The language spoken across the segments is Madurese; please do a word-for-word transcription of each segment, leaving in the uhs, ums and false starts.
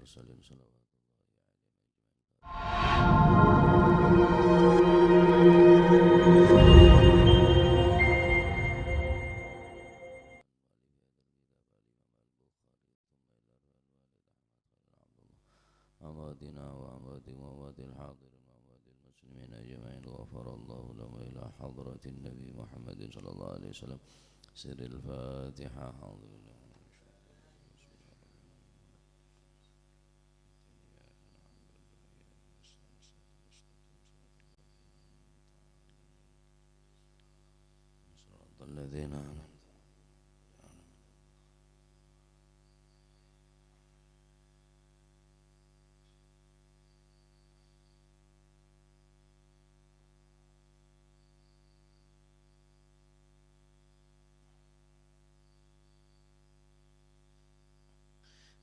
المرسلين صلوات الله عليهم أجمعين. أمواتنا وأموات وأموات الحاضرين وأموات المسلمين أجمعين، غفر الله لهم إلى حضرة النبي محمد صلى الله عليه وسلم. سر الفاتحة. أعوذ بالله من الشيطان الرجيم. بسم الله الرحمن الرحيم. صراط الذين أنعمت عليهم.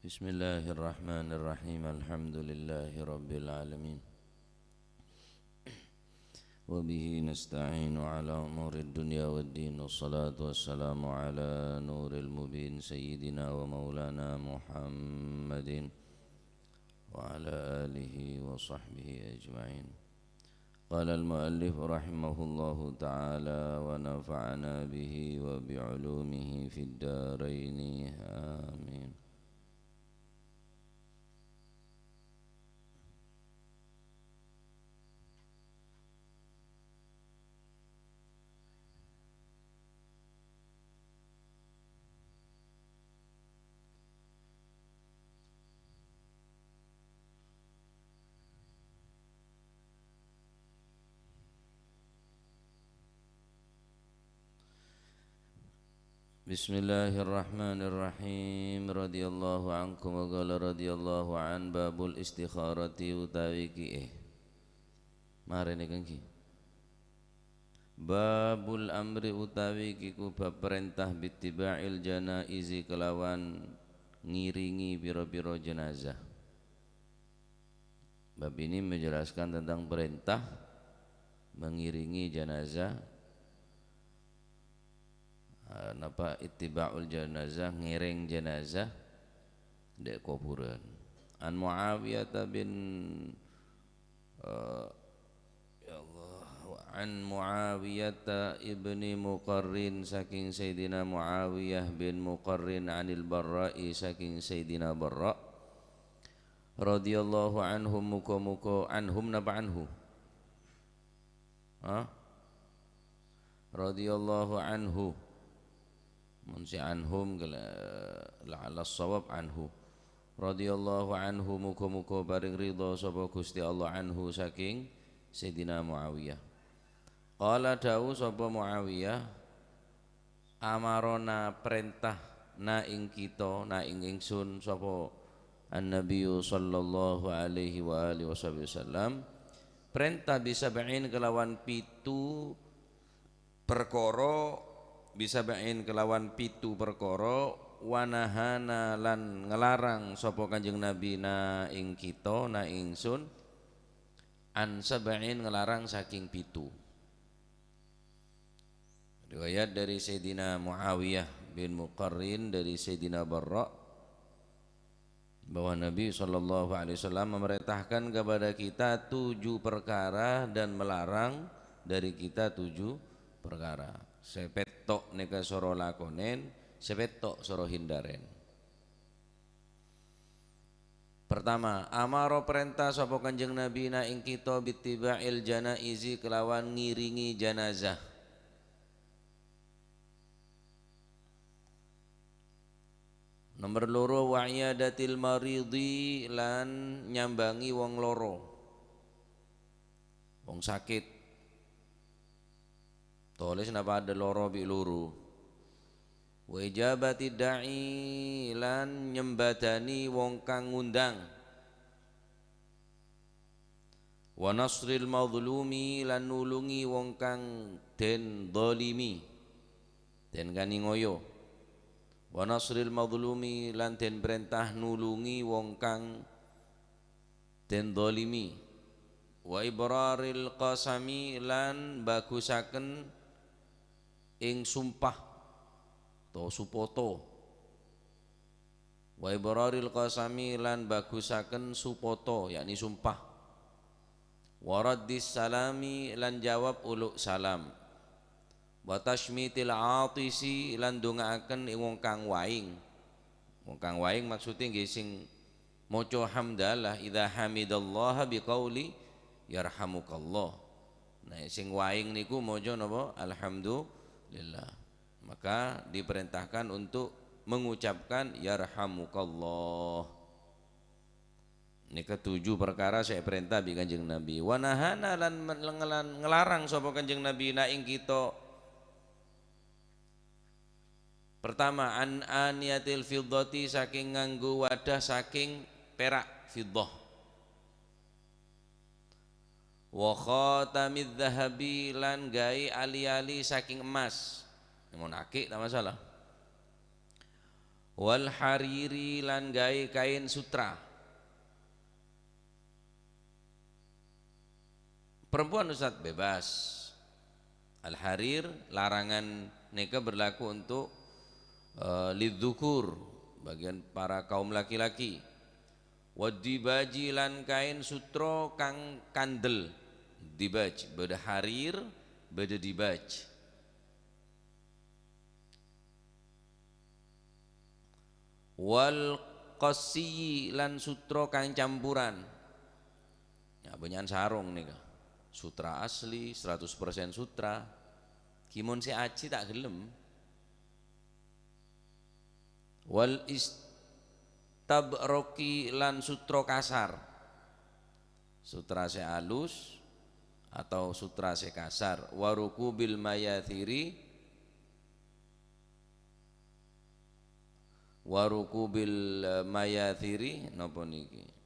بسم الله الرحمن الرحيم. الحمد لله رب العالمين. وبه نستعين على أمور الدنيا والدين. والصلاة والسلام على نور المبين سيدنا ومولانا محمد وعلى آله وصحبه أجمعين. قال المؤلف رحمه الله تعالى ونفعنا به وبعلومه في الدارين. آمين. Bismillahirrahmanirrahim. Radhiyallahu ankum wa qala radhiyallahu an. Babul istikharati utawi ki-, eh. Mare niki nggih. Babul amri utawi kiku bab perintah bittiba'il janaizi kelawan ngiringi pira-pira jenazah. Bab ini menjelaskan tentang perintah mengiringi jenazah. Ah, napa ittiba'ul janazah, ngereng jenazah dek kuburan. An Muawiyah bin, eh, ya Allah, an Muawiyah ibni Muqarrin, saking Sayyidina Muawiyah bin Muqarrin, anil Barra'i, saking Sayyidina Barra, radhiyallahu anhum, muga-muga, anhum napa anhu? Ha? Radhiyallahu anhu. Mun si anhum kala, la ala sawab anhu. Radhiyallahu anhu, muga-muga paring ridha sapa Gusti Allah anhu saking Sayyidina Muawiyah. Qala, dawuh sapa Muawiyah, amarona perintah na ing kita, na ing ingsun, sapa An-Nabiyyu sallallahu alaihi wa alihi wasahbihi wasallam, perintah bisab'in kelawan pitu perkara, bisab'in kelawan pitu perkara, wa nahana lan ngelarang sapa Kanjeng Nabi na ing kita, na ingsun, an sab'in ngelarang saking pitu. Riwayat dari Sayyidina Muawiyah bin Muqarrin dari Sayyidina Barra, bahwa Nabi sallallahu alaihi wasallam memerintahkan kepada kita tujuh perkara dan melarang dari kita tujuh perkara. Sè pètto' nèka soro lakonen, sè pètto' soro hindaren. Pertama, amara parènta sapa Kanjeng Nabi na ing kita bittiba'il janaizi kelawan ngiringi janazah. Nomor loro, wa iyadatil maridi, lan nyambangi wong loro, wong sakit. Tolès napa adâ' loro bi' loro. Wa ijabati da'i, lan nyembadani wong kang ngundang. Wa nasril mazlumi, lan nulungi wong kang den zalimi, den kaningoyo. Wa nasril mazlumi, lan den parènta nulungi wong kang den zalimi. Wa ibraril qasami, lan bagusaken ing sumpah, to supoto. Wa ibraril qasami, lan bagusaken supoto, yakni sumpah. Wa raddis salami, lan jawab ulu' salam. Wa tasymitil atisi, lan donga'aken wong kang waing. Wong kang waing maksudnya nggih sing maca hamdalah, "Idza hamidallaha biqauli yarhamukallah." Nah, sing waing niku maca napa? Alhamdulillah. Maka diperintahkan untuk mengucapkan yarhamukallah. Nèka tujuh perkara sè èparènta bi' Kanjeng Nabi. Wa nahana, lan men-, ngelan-, ngelarang sapa Kanjeng Nabi, na ing kita. Pertama, an aniyatil fiddati, saking nganggo wadah saking perak, fiddah. Wa khatamidz dzahabi, lan gawe ali-ali saking emas. Mon akè' ta' masalah. Wal hariri, lan gawe kain sutra. Perempuan, Ustaz, bebas. Al-harir, larangan nèka berlaku untuk, eh, lidzzukur, bagian para kaum laki-laki. Wad dibaji, lan kain sutra kang kandel. Dibaj, bâdâ harir, bâdâ dibaj. Wal qasyi, lan sutra kang campuran. Ya, bânnya'an sarong nèka. Sutra asli, seratus persen sutra. Ghi mon sè ajhi ta' ghellem. Wal istabraqi, lan sutra kasar. Sutra sè alus atau sutra sè kasar. Wa rukubil mayathiri, wa rukubil, eh, mayathiri, napa niki?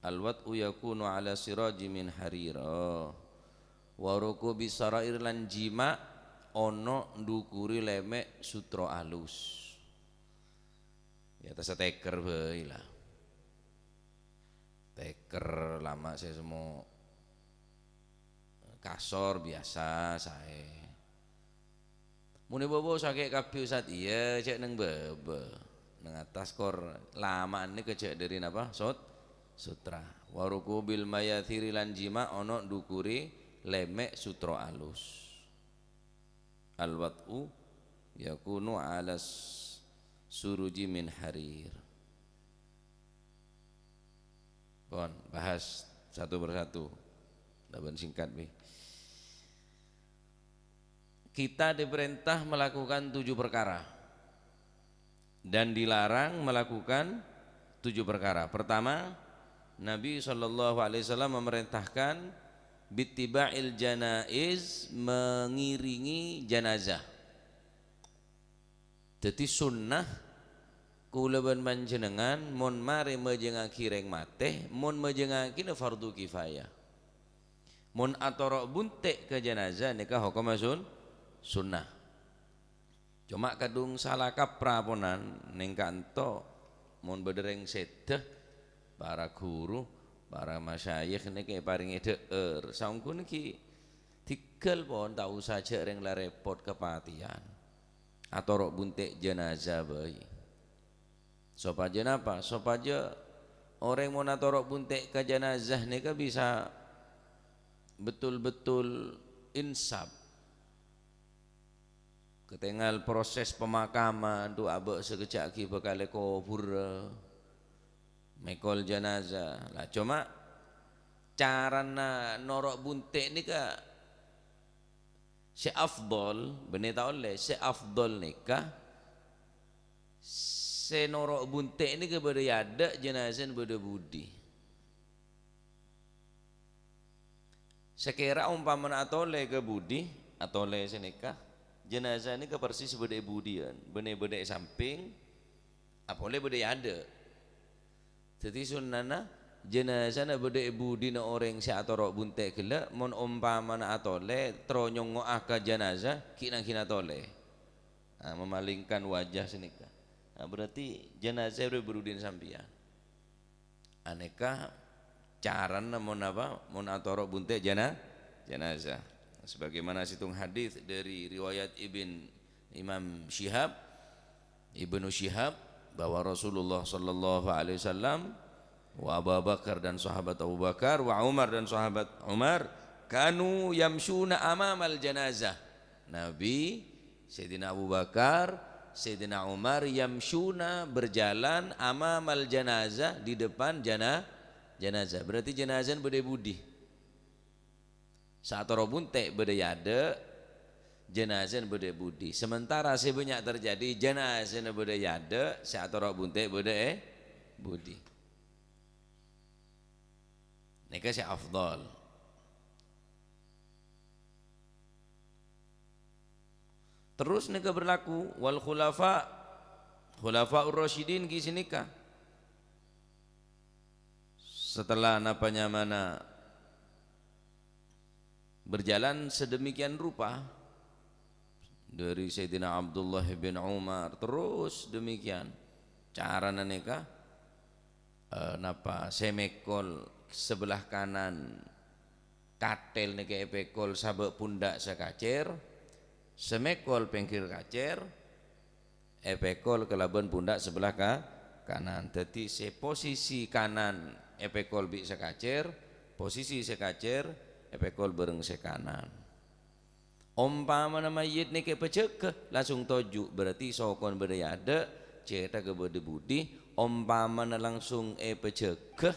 Al-wat'u yakunu ala siraji min harir. Oh. Wa rukubi sarair, lan jima' ana ndukuri lèmè' sutra alus. Ya, ta' sè tèker bhâi la. Tèker lama' sè semmo kasor biyasa saè. Mon è bâbâ sakè' kabbhi, Ustaz, iyâ, cè' neng bâbâ. Neng attas kor lama'an nèka jhâ' dhâri napa? Sut-, sutra. Wa rukubil mayathiri, lan jima' ana ndukuri lèmè' sutra alus. Al-wat'u yakunu alas suruji min harir. Pon, bahas satu persatu. Labân singkat, bi. Kita diperintah melakukan tujuh perkara dan dilarang melakukan tujuh perkara. Pertama, Nabi sallallahu alaihi wasallam memerintahkan bittiba'il janaiz, mengiringi jenazah. Dhâddhi sunnah kaulâ bân panjhennengngan mon marè majhengngaghi rèng matè, mon majhengngaghinna fardhu kifayah. Mon atoro' bunte' ka jenazah nèka hokomma sun-, sunnah. Coma kadhung sala kaprah ponan neng ka'ento, mon bâdâ rèng sèdhâ, para ghuru, para masyayikh nèka èparèngè dhâ'âr. Saongghuna ghi' dhigghâl pon, ta' osa jhâ' rèng la repot kapatèyan. Atoro' bunte' jenazah bhâi. Sopajâ napa? Sopajâ orèng mon atoro' bunte' ka jenazah nèka bisa betul-betul insaf. Katèngal proses pemakaman, dhu abâ' sakejjhâ' ghi' bhâkal èkobhurrâ, mèkol jenazah. Lah, coma carana noro' bunte' nèka sè afdhol, bânnè ta' ollè, sè afdhol nèka sè noro' bunte' nèka bâdâ è adâ', jenazana bâdâ budi. Sakèra ompamana atolè ka budi, atolè sanèka, jenazah nèka persis bâdâ è budiyân, bânnè bâdâ è sampèng, apolè bâdâ è adâ'. Dhâddhi sunnana jenazana bâdâ è budina orèng sè atoro' bunte' ghellâ', mon ompamana atolè, terro nyongngo'a ka jenazah, ghi' nangghina atolè. Nah, memalingkan wajah sanèka. Nah, berarti jenazah bâdâ è budina sampèyan. Anèka carana mon apa? Mon atoro' bunte' jana-, jenazah. Sebagaimana sèttong hadis dari riwayat Ibn, Imam Syihab, Ibnu Syihab, bahwa Rasulullah sallallahu alaihi wasallam, wa Abu Bakar dan sahabat Abu Bakar, wa Umar dan sahabat Umar, kanu yamsyuna amamal janazah. Nabi, Sayyidina Abu Bakar, Sayyidina Umar yamsyuna, berjalan, amamal janazah, di depan jana-, janazah. Berarti janazah bâdâ è budi? Sè atoro' bunte' bâdâ è adâ', janazana bâdâ è budi. Sementara sè bânnya' terjadi, janazana bâdâ è adâ', sè atoro' bunte' bâdâ è budi. Nèka sè afdal. Terros nèka berlaku, wal khulafa, khulafaur rasyidin ghi' sanèka. Setelah napa nyamana berjalan sedemikian rupa, dari Sayyidina Abdullah bin Umar, terros demikian. Carana nèka, eh, napa, sè mèkol sebelah kanan kathèl nèka èpèkol sabâ' pundhâk sè kacèr, sè mèkol pèngghir kacèr, èpèkol kalabân pundhâk sebelah ka-, kanan. Dhâddhi, sè posisi kanan èpèkol bi' sè kacèr, posisi sè kacèr èpèkol bhâreng sè kanan. Ompamana mayyit nèka èpajâgâ, langsung toju', berarti sokona bâdâ è adâ', cèthagghâ bâdâ è budi. Ompamana langsung èpajâgâ,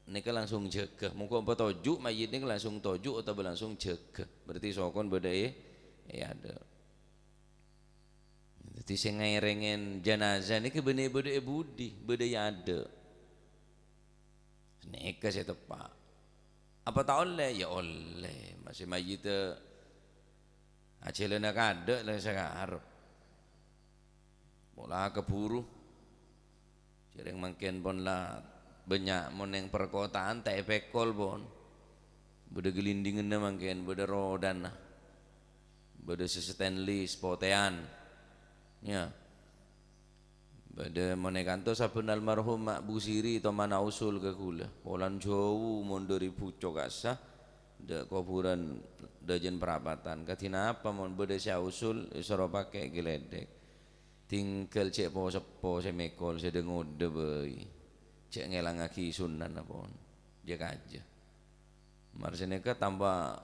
nèka langsung jâgâ. Mon ghu' èpatoju' mayyit nèka langsung toju' otabâ langsung jâgâ. Berarti sokona bâdâ è, è adâ'. Dhâddhi sè ngèrèngè janazah nèka bânnè bâdâ è budi? Bâdâ è adâ'. Nèka sè teppa'. Apa ta' ollè? Ya ollè. Masè mayyitta ajhâlâna kaadâ' la sè ngarep. Pola kabhuru. Jhâreng mangkèn pon la bânnya' mon neng perkotaan ta' èpèkol pon. Bâdâ gelindinganna mangkèn, bâdâ rodana. Bâdâ sè stainless, potèyan. Ya. Bâdâ monè kanto sabbhân almarhum Ma' Busiri tomana usul ka ghulâ. Polana jhâu mon dâri Buco ka'issa', dâ' kobhurân Dâjân Prapatan. Kadhi napa mon bâdâ sè ausul, èsoro pakè' gledek. Tinggal cè' po-seppo sè mèkol sè dâ-ngodâ bhâi. Cè' ngèlangaghi sunnana pon. Jâ-kajâ. Mar sanèka tamba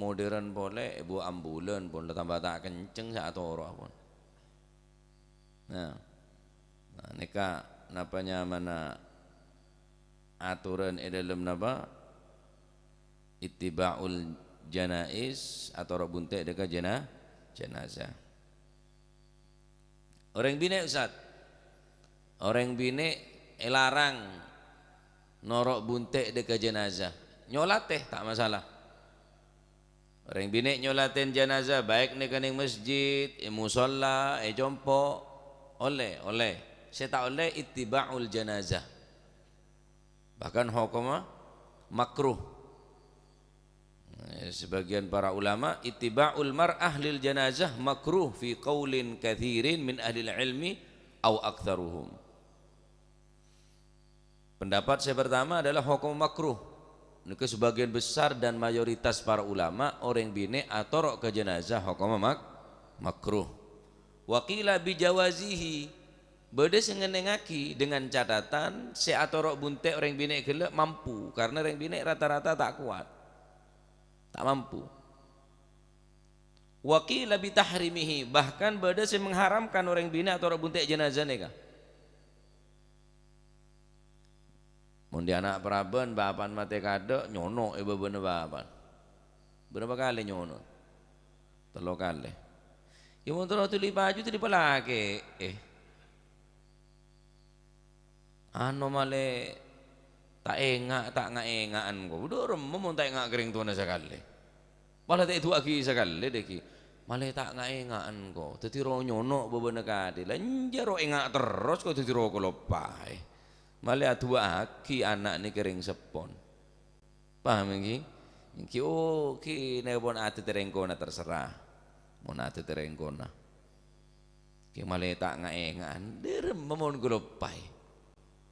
modern polè, èbu ambulan pon, la tamba ta' kenceng sè atoro'a pon. Nah. Nah, nèka napa nyamana aturan è dâlem napa? Ittiba'ul janaiz, atoro' bunte' dâ' ka jana-, janazah. Orèng binè', Ustad. Orèng binè' èlarang noro' bunte' dâ' ka janazah. Nyolatè, ta' masalah. Orèng binè' nyolatè janazah, baik nèka neng masjid, è musholla, è compo', ollè, ollè. Sè ta' ollè ittiba'ul janazah. Bahkan hokomma makruh. Eh, sebagian para ulama, "Ittiba'ul mar'ah lil janazah makruh fi qaulin katsirin min ahlil ilmi au aktsaruhum." Pendapat sè pertama adalah hokom makruh. Nèka sebagian besar dan mayoritas para ulama, orèng binè' atoro' ka janazah hokomma mak-, makruh. Wa qila bi jawazihi, bâdâ sè ngennengngaghi dengan catatan sè atoro' bunte' orèng binè' ghellâ' mampu, karna orèng binè' rata-rata ta' kowat. Ta' mampu. Wa qila bi tahrimihi, bahkan bâdâ sè mengharamkan orèng binè' atoro' bunte' janazah nèka. Mon dâri ana' paraban, bapa'na matè kaadâ', nyono' è bâbâna bapa'na. Bârâmpa kalè nyono'? Tello kalè. Ya, mon terro dhuli paju, dhuli palakè'. Eh. Ano malè ta' enga', ta' nga'-enga'an ko. Dâ' remma mon ta' enga' ka rèng towana sakalè. Pala ta' èdu'aaghi sakalè dâgghi'. Malè ta' nga'-enga'an ko. Dhâddhi ro nyono' bâbâna kadhi. La enjâ' ro enga' terros ko dhâddhi ro kaloppaè. Malè adu'aaghi ana' nèka rèng seppon. Paham ènggi? Ènggi, oh, ghi nèka pon adâddhi rèng kona terserah. Mon adâddhi rèng kona. Ghi malè ta' nga'-enga'an, dâ' remma mon kaloppaè.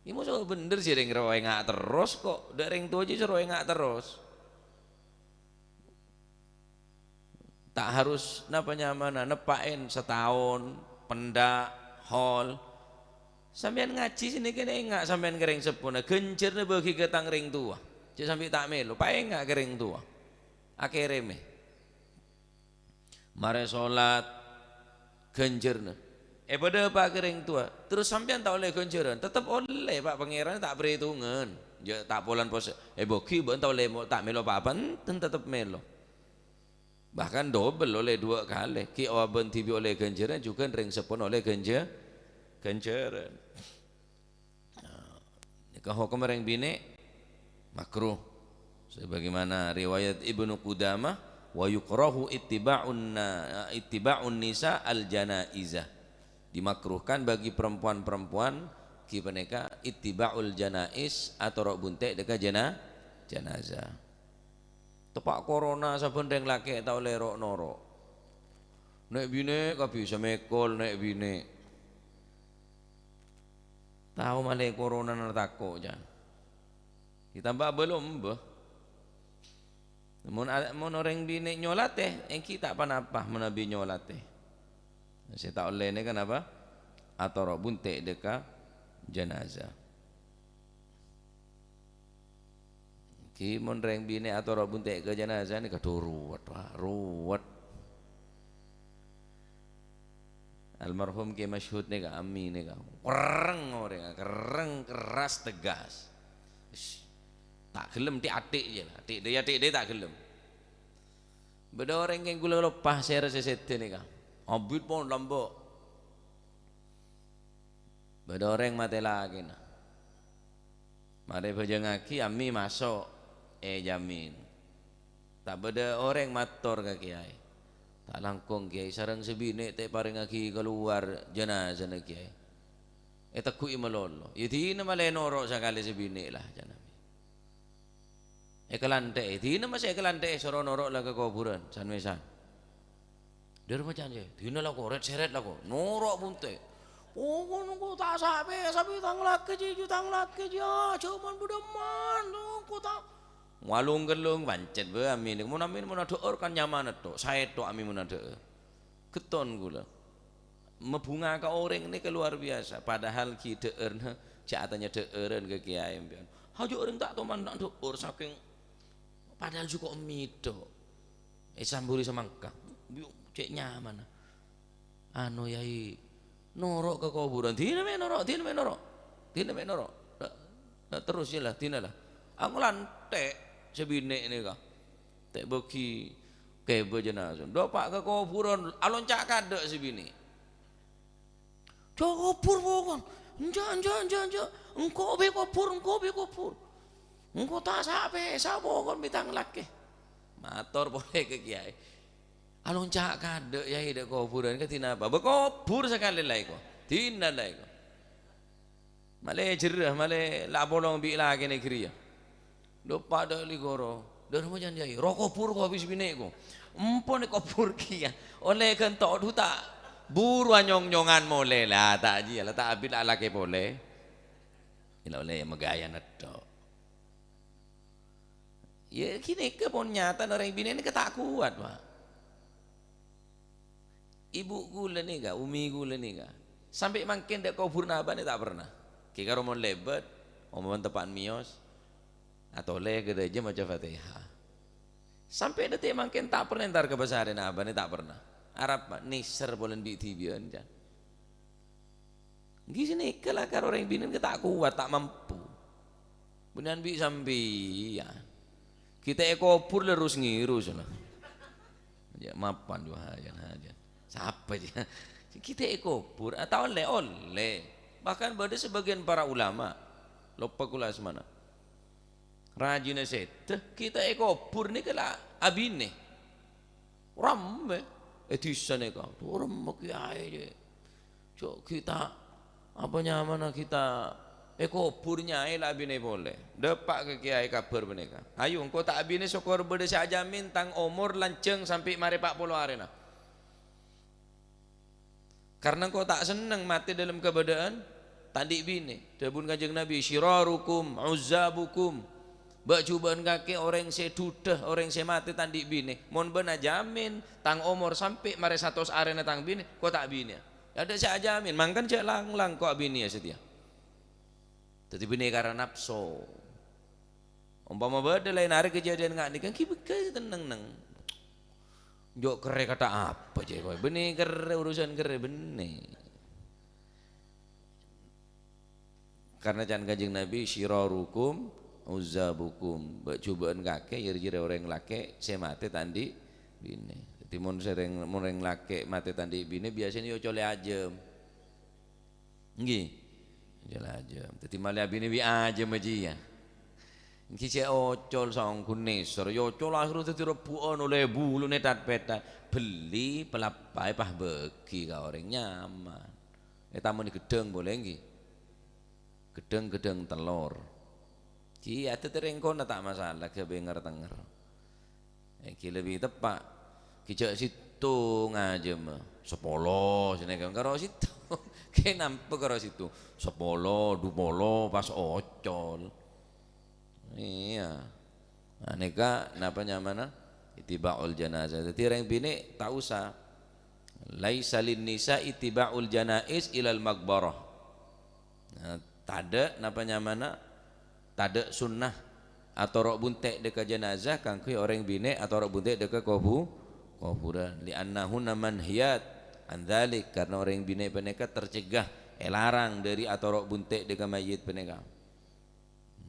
Ghi moso bhender sè rèng ro enga' terros ko', dâ' rèng towa jiyâ soro enga' terros. Ta' harus napa nyamana, neppa'è sataon, pendak, hol. Sampèyan ngajhi sanèka enga' sampèyan ka rèng seppona, ghânjhârânna bâgi ka tang rèng towa. Jhâ' sampè' ta' mèlo, paènga' ka rèng towa. Akèrèmè. Marè solat, ghânjhârânna. Èpadâpa' ka rèng towa, terros sampèyan ta' ollè ghânjhârân, tettep ollè, Pa', Pangèran ta' parètongan. Jhâ' ta' polan pos-, èbâgi bân ta' ollè mo-, ta' mèlo pa-apa, enten tettep mèlo. Bahkan dobel, ollè duwâ' kalè. Ghi' abâ'na dhibi' ollè ghânjhârân, jhughân rèng seppona ollè ghânjhâ-, ghânjhârân. Nah, nèka hokomma rèng binè' makruh. Sebagaimana riwayat Ibnu Qudamah, "Wa yukrahu ittiba'un na-, ittiba'un nisa al-janaiza." Dimakruhkan bagi perempuan-perempuan ghi panèka ittiba'ul janaiz, atoro' bunte' dâ' ka jana-, janazah. Teppa' corona, sabbhân rèng lakè' ta' ollè ro'-noro'. Nè' binè' kabisa mèkol nè' binè'. Tao malè coronana tako', can. Ditambâ abâlâ ombâ. Mon a-, mon orèng binè' nyolatè, èngghi ta' ponapa manabi nyolatè. Sè ta' ollè nèka napa? Atoro' bunte' dâ' ka janazah. Ghi mon rèng binè' atoro' bunte' ka janazah nèka, adu ruwet, Pak, ruwet. Almarhum Kè Masyhud nèka, Ami nèka, kerreng orèngnga, kerreng keras tegas. Ish, ta' ghellem, ti'-ati' jâ la, ti'-, dâ' ya ti'-, dâ' ta' ghellem. Bâdâ orèng kèng ghulâ loppa sèra sè sèdhâ nèka. Abit pon lambâ'. Bâdâ orèng matè lakèna. Marè bhâjângaghi, Ami maso', èjhâmin. Ta' bâdâ orèng mator ka kèyaè. Ta' langkong kèyaè sareng sè binè' ta' èparèngaghi kalowar janazana kèyaè. Ètegghu'i malolo. Yâ dinah malè noro' sakalè sè binè' la, can Ami. Èkalantè'è, dinah masa èkalantè'è, soro noro' la ka kobhurân, san-mèsan. Dâr macan jâ, dinah la ko, rèt-sèrèt la ko, noro' bunte'. Pokokna engko' ta' sa-, pè-, sabi tang lakè jiyâ, tang lakè jiyâ, jhâman bâdâ man, engko' ta'. Ngalung-kellung, pancèt bâ Ami nèka. Mon Ami mon adhâ'âr kan nyamana tho', saè tho' Ami mon adhâ'âr. Ghetton ghulâ. Mabhunga ka orèng nèka luar biasa, padahal ghi' dhâ'ârna jhâ' atanya dhâ'ârân ka kèyaè sampèyan. Hajâ orèng ta' toman ta' dhâ'âr, sakèng padahal jhuko' mèdhâ. Èsambhuri samangka. Yu, cè' nyamana. Anu, Yai, noro' ka kobhurân. Dinah mè' noro', dinah mè' noro'. Dinah mè' noro'. Dâ', dâ' terros jâ la, dinah la. Angalantè' sè binè' nèka. Ta' bâgi kèbâ janazah. Dâpa' ka kobhurân, alonca' kaadâ' sè binè'. "Jhâ' kobhur, pokon. Enjâ', enjâ', enjâ', enjâ'. Engko' bi' kobhur, engko' bi' kobhur. Engko' ta' sa-, pèsa, pokon bi' tang lakè." Mator polè ka kèyaè. "Alonca' kaadâ', Yai, dâ' kobhurân, kadhi napa?" "Bâ kobhur sakalè la èko. Dinah la èko." Malè jherrâ, malè la apolong bi' lakèna ghâriyâ. Dâpa' dâ' li koro. "Dâ' remma can, Yai?" "Ro kobhur ko abis binè'ko." "Empon èkobhur kèya. Ollè ghânto' dhu ta'." Buru anyong-nyongan molè. La ta' jiyâ, la ta' abit la lakè polè. Ila ollè magaya netto'. Yâ, ghânèka pon nyatana orèng binè' nèka ta' kowat, Pak. Ibu ghulâ nèka, umi ghulâ nèka, sampè' mangkèn dâ' kobhurna abâ'na ta' pernah. Ghi' karo mon lèbât, omorra teppa'na mèyos, atolè ka dâjâ maca Fatihah. Sampè' dâteng mangkèn ta' pernah entar ka pasarèna abâ'na, ta' pernah. Arapa? Nèser polè bi'-dhibi'ân, can. Ghi' sanèka la karo orèng binè' nèka ta' kowat, ta' mampu. Bânnè bi' sampèyan. Ghi' ta' èkobhur la rus-ngèrus la. Jâ' mapan jhu hajân-hajân. Sapa jâ? Ghi' ta' èkobhur, atau ollè, ollè. Bahkan bâdâ sebagian para ulama, loppa kaulâ asmana. Rajina sèdhâ, ghi' ta' èkobhur nèka la abinè. Rammè è dhisa nèka. Duh, rammè kèyaè, jâ'. Jâ' ghi' ta', apa nyamana ghi' ta' èkobhur nyaè la abinè polè. Dâpa' ka kèyaè kabhâr panèka. Ayo, engko' ta' abinè sokor bâdâ sè ajhâmin tang omor lanjhâng sampè' marè pa' polo arèna. Karna engko' ta' senneng matè dâlem kabâdâ'ân ta' andi' binè. Dhâbuna Kanjeng Nabi, "Syirarukum uzzabukum." Bâ'-jhubâ'ân kakè orèng sè dhudhâ, orèng sè matè ta' andi' binè. Mon bâ'na ajhâmin tang omor sampè' marè satos arèna tang binè, engko' ta' abinèa. Tadâ' sè ajhâmin, mangkana jhâ' lang-lang ko' abinèya satèya. Dhâddhi binè karana napso. Ompama bâdâ laèn arè kadhâddhiyân nga' nèka, ghi' bhâghus tenneng, neng. Jhâ' kerrè kantha apa, jhâ' kowe? Binè kerrè, urusan kerrè binè. Karna can Kanjeng Nabi, "Syirarukum uzzabukum." Bâ', jhubâ'ân kakè, yâ-, yâ orèng lakè' sè matè ta' andi' binè. Dhâddhi, mon sèrèng, mon orèng lakè' matè ta' andi' binè, biyasana èocolè ajâm. Ènggi? Èocolè ajâm. Dhâddhi, malè abinè bi' ajâm ajiyâ. Ènggi sè ocol saongghuna nèsor, èocol aherra dhâddhi rebbhu'ân, ollè buluna tat-petat. Bellè palappaè, pas bâghi ka orèng, nyaman. È, tamoy ghâddhâng polè, ènggi? Ghâddhâng-ghâddhâng tellor. Ghi' adâddhi rèng kona ta' masalah, ghâbây nger-tenger. Ènggi lebbi teppa'. Ghi' jhâ' sèttong ajâmma. Sapolo, sènèka karo sèttong. Ghi' nampa karo sèttong. Sapolo, dupolo, pas ocol. Iyâ. Nah, nèka napa nyamana? Ittiba'ul janazah. Dhâddhi, rèng binè' ta' osa. "Laisa lin nisa ittiba'ul janaiz ilal maqbarah." Nah, tadâ' napa nyamana? Tadâ' sunnah atoro' bunte' dâ' ka janazah kaangghuy orèng binè' atoro' bunte' dâ' ka kobu-, koburân. "Li'annahunna manhiyat an dzalik," karna orèng binè' panèka tercegah, èlarang dâri atoro' bunte' dâ' ka mayyit panèka.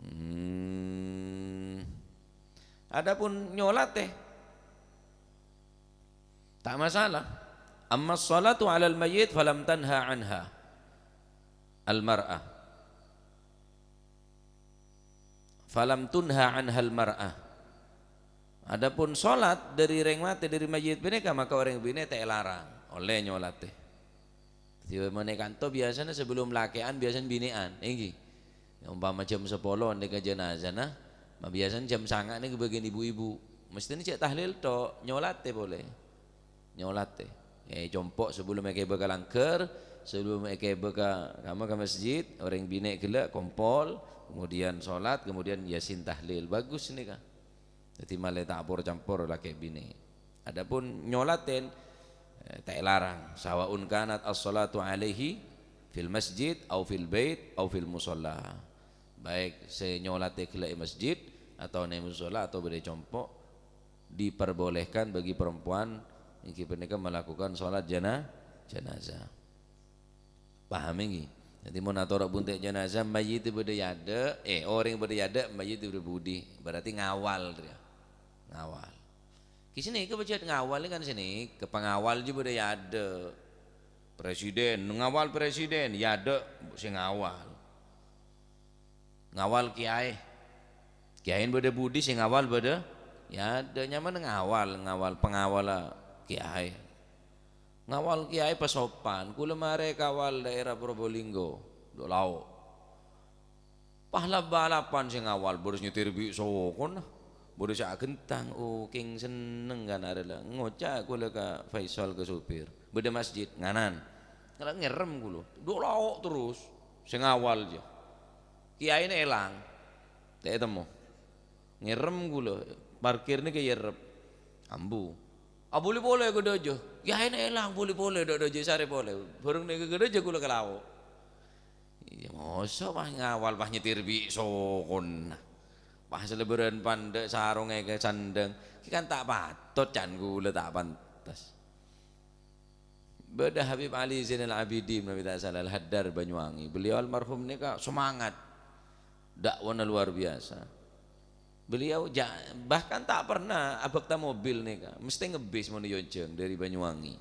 Hmm. Adapun nyolatè, ta' masalah. "Amma sholatu 'alal mayyit falam tanha 'anha al-mar'ah. Falam tunha 'anha al-mar'ah." Adapun sholat dâri rèng matè, dâri mayyit panèka, maka orèng binè' ta' èlarang, ollè nyolatè. Dhâddhi, mon è kanto biyasana sabellum lakè'an, biyasana binè'an, ènggi. Ompama jam sapolo nèka janazana, ma' biyasana jam sanga' nèka bâgiyân ibu-ibu. Mesthèna jhâ' tahlil tok, nyolatè polè. Nyolatè. È, compo' sabellum èkèbâ ka langghâr, sabellum èkèbâ ka, kama ka masjid, orèng binè' ghellâ' kompol, kemudian sholat, kemudian Yasin tahlil. Bagus nèka. Dhâddhi, malè ta' apor-campor lakè' binè'. Adapun nyolatè, eh, ta' èlarang. "Sawa'un kanat as-sholatu 'alaihi fil masjid, au fil bait, au fil musholla." Baik sè nyolatè ghellâ' è masjid, atau neng musholla, atau bâdâ è compo', diperbolehkan bagi perempuan ènggi panèka melakukan sholat jana-, janazah. Paham ènggi? Dhâddhi, mon atoro' bunte' janazah, mayyit bâdâ è adâ', eh, orèng bâdâ è adâ', mayyit bâdâ è budi. Berarti ngawal, rèya. Ngawal. Ghi' sanèka pajhât ngawal, kan sanèka, pangawal jiyâ bâdâ è adâ'. Presiden, ngawal presiden, è adâ' sè ngawal. Ngawal kèyaè. Kèyaèna bâdâ è budi, sè ngawal bâdâ è adâ', nyamana ngawal, ngawal, pangawalla kèyaè. Ngawal kèyaè pasopan, kaulâ marè kawal daerah Probolinggo, Dok Lao'. Pas lap-balapan sè ngawal, bârâs nyetir bi' sokona. Bârâs sè aghentang, oh, kèng senneng kan arè la. Ngoca' kaulâ ka Faisal, ka supir. Bâdâ masjid, nganan. Ngala ngerrem kaulâ. Dok Lao' terros. Sè ngawal jiyâ. Kèyaèna èlang. Ta' ètemmo. Ngerrem kaulâ. Parkir nèka èrep. Ambu. Abâli polè ka dâjâ. Kèyaèna èlang, bâli polè dâ' dâjâ sarè polè. Bhâreng nèka ka dâjâ kaulâ ka Lao'. Iyâ, mosok pas ngawal, pas nyetir bi' sokona. Pas lebbhârân pandâ' sarongnga èkasandhâng. Kè kan ta' patot, can kaulâ ta' pantes. Bâdâ Habib Ali Zainal Abidin, manabi ta' sala, Al-Haddar, Banyuwangi. Beliau almarhum nèka semangat. Dakwana luar biasa. Beliau ja-, bahkan ta' pernah abhâkta mobil nèka, mestè ngebbis mon è Yonjang dâri Banyuwangi.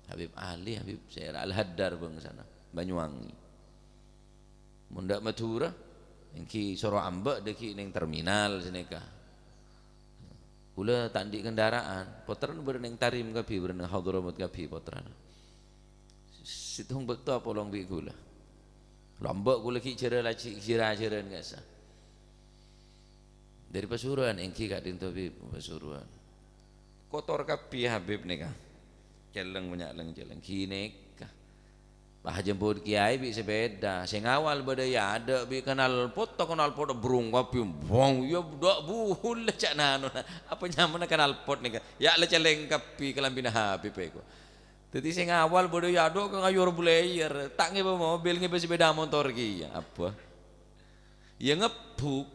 Habib Ali, Habib Sera, Al-Haddar bângsana, Banyuwangi. Mon dâ' Madhurâ, ènggi soro amba' dâggi' neng terminal sanèka. Kaulâ ta' andi' kendaraan, pottrana bâdâ neng Tarim kabbhi, bâdâ neng Hadramaut kabbhi pottrana. Sèttong bâkto apolong bi' kaulâ. Lambâ' kaulâ ghi' jhârâ laji-, jhârâ-jhârân ka'issa'. Dâri Pasuruan, ènggi ka'dinto bi' Pasuruan. Kotor kabbhi Habib nèka. Celleng, bânnya' leng-celleng. Ghânèka. Pas jemput kèyaè bi' sepèda. Sè ngawal bâdâ è adâ' bi' knalpot, knalpot brung kabbhi. Bong, ya, dâ' buhul ca'na anona. Apa nyamana knalpot nèka? Ya, la celleng kabbhi kalambhina Habib èko. Dhâddhi sè ngawal bâdâ è adâ' kè ngayur bulayer, ta' ngèbâ mobil, ngèbâ sepeda motor kèya, apa? Ya ngebbhuk.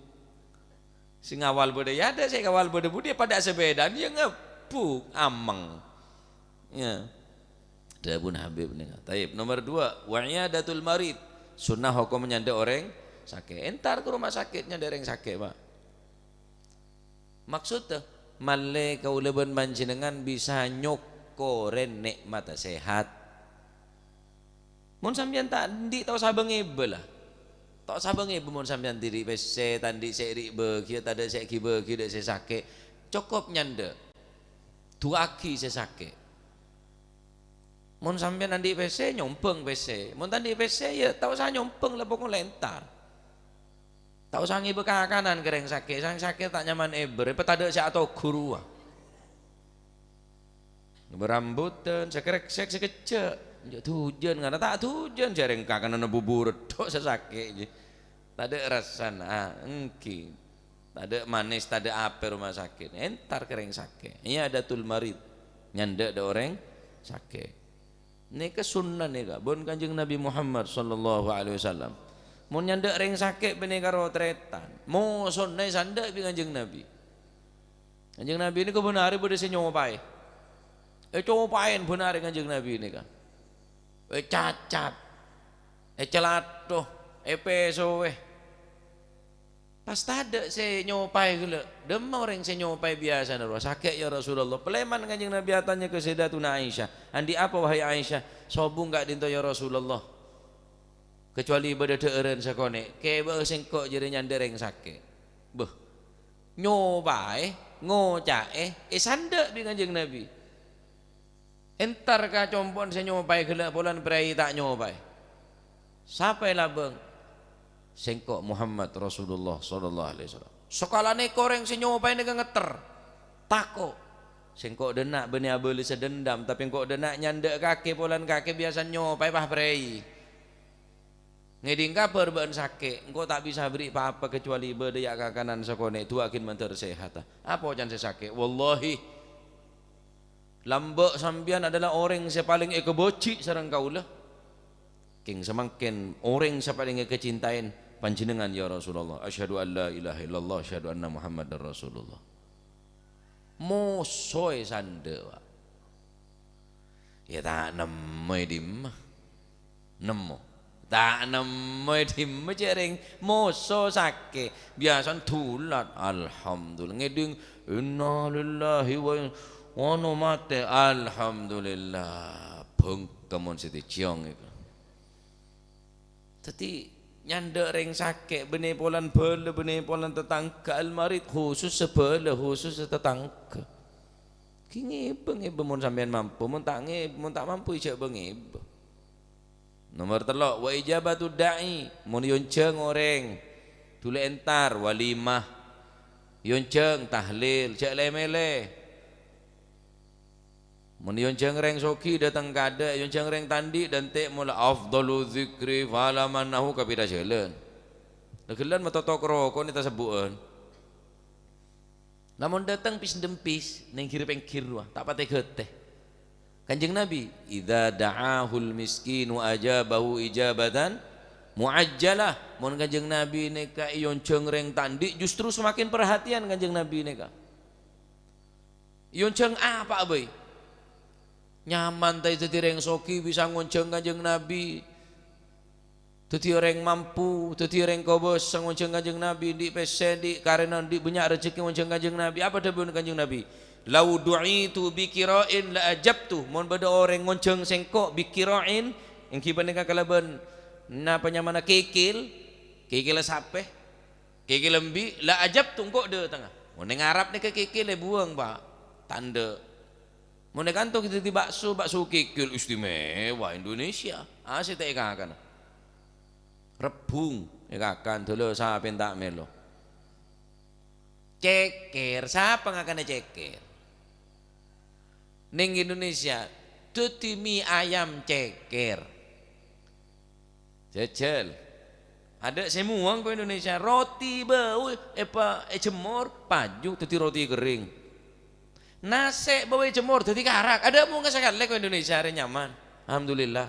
Sè ngawal bâdâ è adâ', sè ngawal bâdâ budi padâ sepedaan, ya ngebbhuk, ameng. Ya. Dhâbuna Habib nèka. Taib, nomor dua, wa iyadatul marid. Sunnah hokom nyandhâ orèng sakè'. Entar ka rumah sakit nyandhâ orèng sakè', Pak. Maksudda, mallè kaulâ bân panjhennengngan bisa nyokkorè nè'matta sehat. Mon sampèyan ta' andi', ta' osa bâ-ngèbâ, la. Ta' osa bâ-ngèbâ mon sampèyan andi' pèssè, ta' andi' sè ri' bâgiyâ, tadâ' sè èghi bâgi dâ' sè sakè'. Cokop nyandhâ. Du'aaghi sè sakè'. Mon sampèyan andi' pèssè, nyombhâng pèssè. Mon ta' andi' pèssè, ya ta' osa nyombhâng, la, pokok entar. Ta' osa ngèbâ kakanan ka rèng sakè'. Sè sakè' ta' nyaman èbâ, èpatadâ' sè atoghu rowa. Ngèbâ rambutan, sè krèksèk, sè kejjhâ'. Jhâ' dhujân, karna ta' dhujân, jhâ' rèng kakananna bubur tho' sè sakè', jiyâ. Tadâ' rassana, ah, ènggi. Tadâ' manis, tadâ' apè roma sakè'. Entar ka rèng sakè'. Iyadatul marid. Nyandhâ dâ' orèng sakè'. Nèka sunnah nèka, bân Kanjeng Nabi Muhammad sallallahu alaihi wasallam. Mon nyandhâ rèng sakè' bânnè karo tarètan, mosona èsandhâ bi' Kanjeng Nabi. Kanjeng Nabi nèka bân arè bâdâ sè nyopaè. Ècopaèn bân arè Kanjeng Nabi nèka. Ècacat, ècalatho, èpèsowè. Pas tadâ' sè nyopaè ghellâ', "Dâmma orèng sè nyopaè biyasana rowa sakè', ya Rasulullah?" Palèman Kanjeng Nabi atanya ka Sayyidatuna Aisyah, "Andi' apa, wahai Aisyah, sobung ka'dinto, ya Rasulullah? Kecuali bâdâ dhâ'ârân sakonè', kèbâ sèngko' jârèya nyandhâ rèng sakè'." Bâh, nyopaè, ngoca'è, èsandhâ bi' Kanjeng Nabi. Entar ka compo'na sè nyopaè ghellâ' polana bhâi ta' nyopaè. Sapa è labâng? Sèngko' Muhammad Rasulullah sallallahu alaihi wasallam. Sakalana orèng sè nyopaè nèka ngetter. Tako'. Sèngko' dâ' enna' bânnè abâlessa dendam, tapè engko' dâ' enna' nyandhâ kakè polana kakè biyasa nyopaè, pas bhâi. Ngèdhing kabhâr bâ'na sakè', engko' ta' bisa aberri' pa-apa kecuali bâdâ ya' kakanan sakonè', du'aaghin mandhâr sehat. Apa oca'na sè sakè'? Wallahi, lambâ' sampèyan adalah orèng sè palèng èkabâji' sareng kaulâ. Kèng samangkèn orèng sè palèng èkacintaèn panjhennengngan, ya Rasulullah. Asyhadu an la ilaha illallah, asyhadu anna Muhammadar Rasulullah. Moso èsandhâ, Pak. Ya ta' nemmo è dimma. Nemmo. Ta' nemmo è dimma, jhâ' rèng moso sakè'. Biyasana dhulat. Alhamdulillah. Ngèdhing, "Innalillahi wa in-," ono matè. Alhamdulillah. Bhângka mon sè ècèyong èko. Dhâddhi, nyandhâ rèng sakè', bânnè polana bhâlâ, bânnè polana tatangghâ, al-marid, khusus sè bhâlâ, khusus sè tatangghâ. Ghi ngèbâ, ngèbâ mon sampèyan mampu, mon ta' ngè-, mon ta' mampu, jhâ' bâ ngèbâ. Nomor tello', wa ijabatu da'i, mon èyonjhâng orèng, dhuli entar, walimah, èyonjhâng, tahlil, jhâ' lè-mèlè. Mon èyonjhâng rèng soghi dâteng kadâ', èyonjhâng rèng ta' andi' dântè' mola afdalu dzikri fala mannahu ka pèra jhâlân. Laghellan matotok roko' nè tasebbu'ân. Lamon dâteng pis-dempis, nèng ghir-pèngghir rowa, ta' patè ghâtè. Kanjeng Nabi, "Idza da'ahul miskinu ajabahu ijabatan mu'ajjalah." Mon Kanjeng Nabi nèka èyonjhâng rèng ta' andi', justru semakin perhatian Kanjeng Nabi nèka. Èyonjhâng apa'a bhâi? Nyaman ta' dhâddhi rèng soghi bisa ngonjhâng Kanjeng Nabi? Dhâddhi orèng mampu, dhâddhi orèng kobâsa ngonjhâng Kanjeng Nabi, andi' pèssè, andi' karèna, andi' bânnya' rejhekkè ngonjhâng Kanjeng Nabi. Apa dhâbuna Kanjeng Nabi? "Lau du'itu bi qira'in la ajabtu." Mon bâdâ orèng ngonjhâng sèngko' bi qira'in, ènggi panèka kalabân napa nyamana kikil, kikil sapè, kikil embi', la ajabtu, engko' dâtengnga. Mon nèng Arab nèka kikil èbuwâng, Pak. Tandhâ. Mon è kanto dhâddhi bakso, bakso kikil istimewa Indonesia. Asè ta' èkakana. Rebbhung èkakan, dâlâ sapèn ta' mèlo. Cèkèr, sapa ngakana cèkèr? Nèng Indonesia, dhâddhi mi ayam cèkèr. Jhâjhâl. Adâ' sè muwâng ko Indonesia, roti bâu èpa-, èjemmor, paju dhâddhi roti kerrèng. Nasè' bâbâi jemor dhâddhi karak. Adâ' mongga sakalè ko Indonesia arè nyaman. Alhamdulillah.